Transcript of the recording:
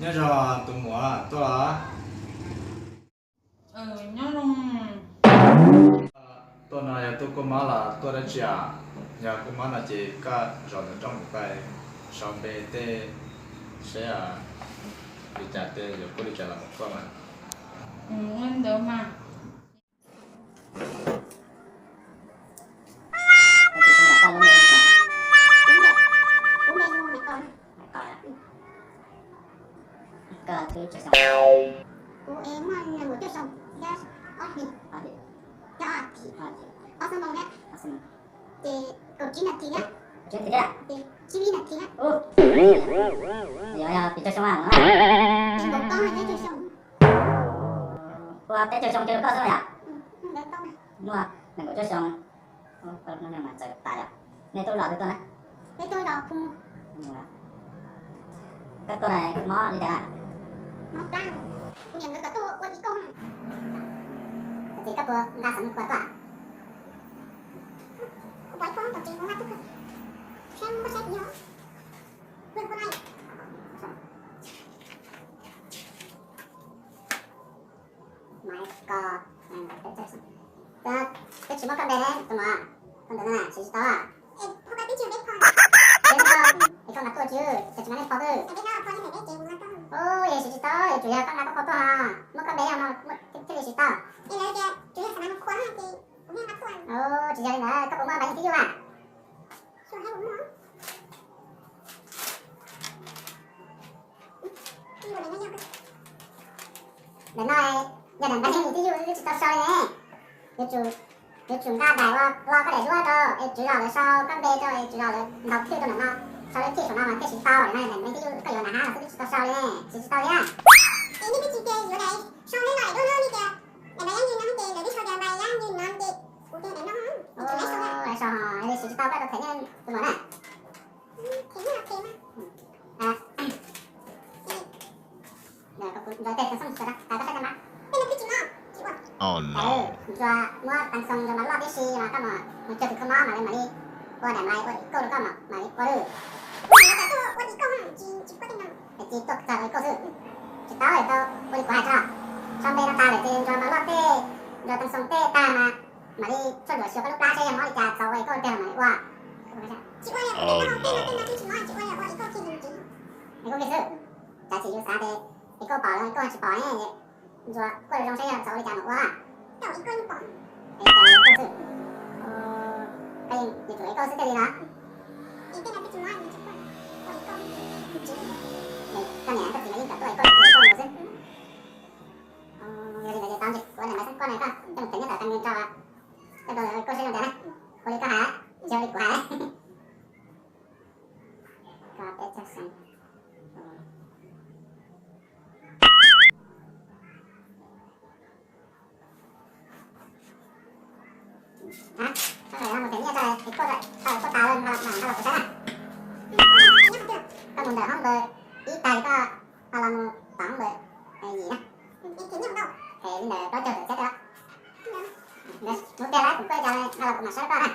Nyob zoo tus muam, tuaj los? Nyob zoo. Tuaj no yog tuaj kuaj mob los tuaj dab tsi? Yog kuaj mob no ces koj zaum ntawm roob mus, koj sau npe tej seb li cas tej yuav kuaj li cas los mus kuaj mas. Ntawd mas. Kuv es muaj nees nkaum cuaj xyoo, ob hlis, ob hlis, ob hlis, ob xuab moos thiab. Ces kaum tsib nas this thiab. Ces tsib vib nas this thiab. Yog pes tsawg xyoo? Peb caug xyoo. Ua peb caug xyoo ces yog koj xwb yom? Muaj nees nkaum cuaj xyoo. Mas txawm tas yom. Nej tuaj los twg tuaj na? Peb tuaj los phu. Koj tuaj mob li cas? Mob plab. Kuv niam nkawd kom tuaj ua ib kauj. Ces koj puas nqa xeev khuas tuaj? Kuv pom ib kauj tom tsev kuv nqa tuaj khuas. Saib muaj saib kuv yog. Kuv khuas no. Maiv ko, peb tsis muaj koj npe ne tus muam, koj ntawd na siv tsis tau. Es koj nqa tuaj tsis, koj tsis muaj nej pho twb. Ub, es siv tsis tau, yuav tsum yog koj nqa koj pho tuaj, muaj koj npe no thiaj li siv tau. Tsis yog li ntawd koj puas muaj npe yeej twj ywm mas? Ntawm no yog daim npe yeej twj ywm twb tsis tau sau li ne. Yuav tsum nqa daim ua lo koj daim duab rau es tswv zos lawv sau koj npe rau es tswv zos lawv ntaus thwj rau ntawm no, sau lej thij saum no mas thiaj siv tau. Daim npe twj ywm koj yuav nram hav los xwb twb tsis tau sau li ne, siv tsis tau thiab. Es nej twb tsis tias yuav daim sau lej no daim duab no, nej tias daim npe yeej twj ywm no ces lawv twb sau tias npe yeej twj ywm no ces kuv tias daim no. Sau li siv tsis tau koj rau them nej tus muam na. Ntsuag muab tag xoo ntsuag mas loj tib si mas koj mam mus cuag tus kho mob mam li mam li ua daim mas ua ib kauj rau koj mam li ua lwj. Ces tuaj txog ua ib kauj xwb. Tsis tau, tau ua li kuv hais tso. Sau npe no tag lawm ces ntsuag mas loj tej, ntsuag tag xoo tej tag mas mam li tshuaj ntsuam xyuas koj lub plab seb yog mob li cas txaus ua ib kauj tiag mam li ua. Ib kauj xwb, cav tsis yus xav tias ib kauj pom los ib kauj tsis pom ne, ntsuag kuaj zoo zoo seb yog txaus ua li cas mam ua. Koj yeej yuav tsum ua ib kauj xwb thiaj li no. Koj niam koj txiv yeej kom tuaj ua ib kauj xwb. Yog li ntawd ces tau ntsis kuv ua daim mas xeeb koj na, koj coj mus tev nyob tom tag nrho, koj rau lawv ua ib kauj seb zoo cas na. Ua li koj hais, tsis ua li kuv hais. Koj peb caug xeev. Koj mus ntawm hoob npawb ib tag koj ho los mus tom hoob npawb yim na. Li ntawd plaub caug tawm txhiab. Mus tiag lawm kuv kuaj li cas ho los kuv mam saib koj na.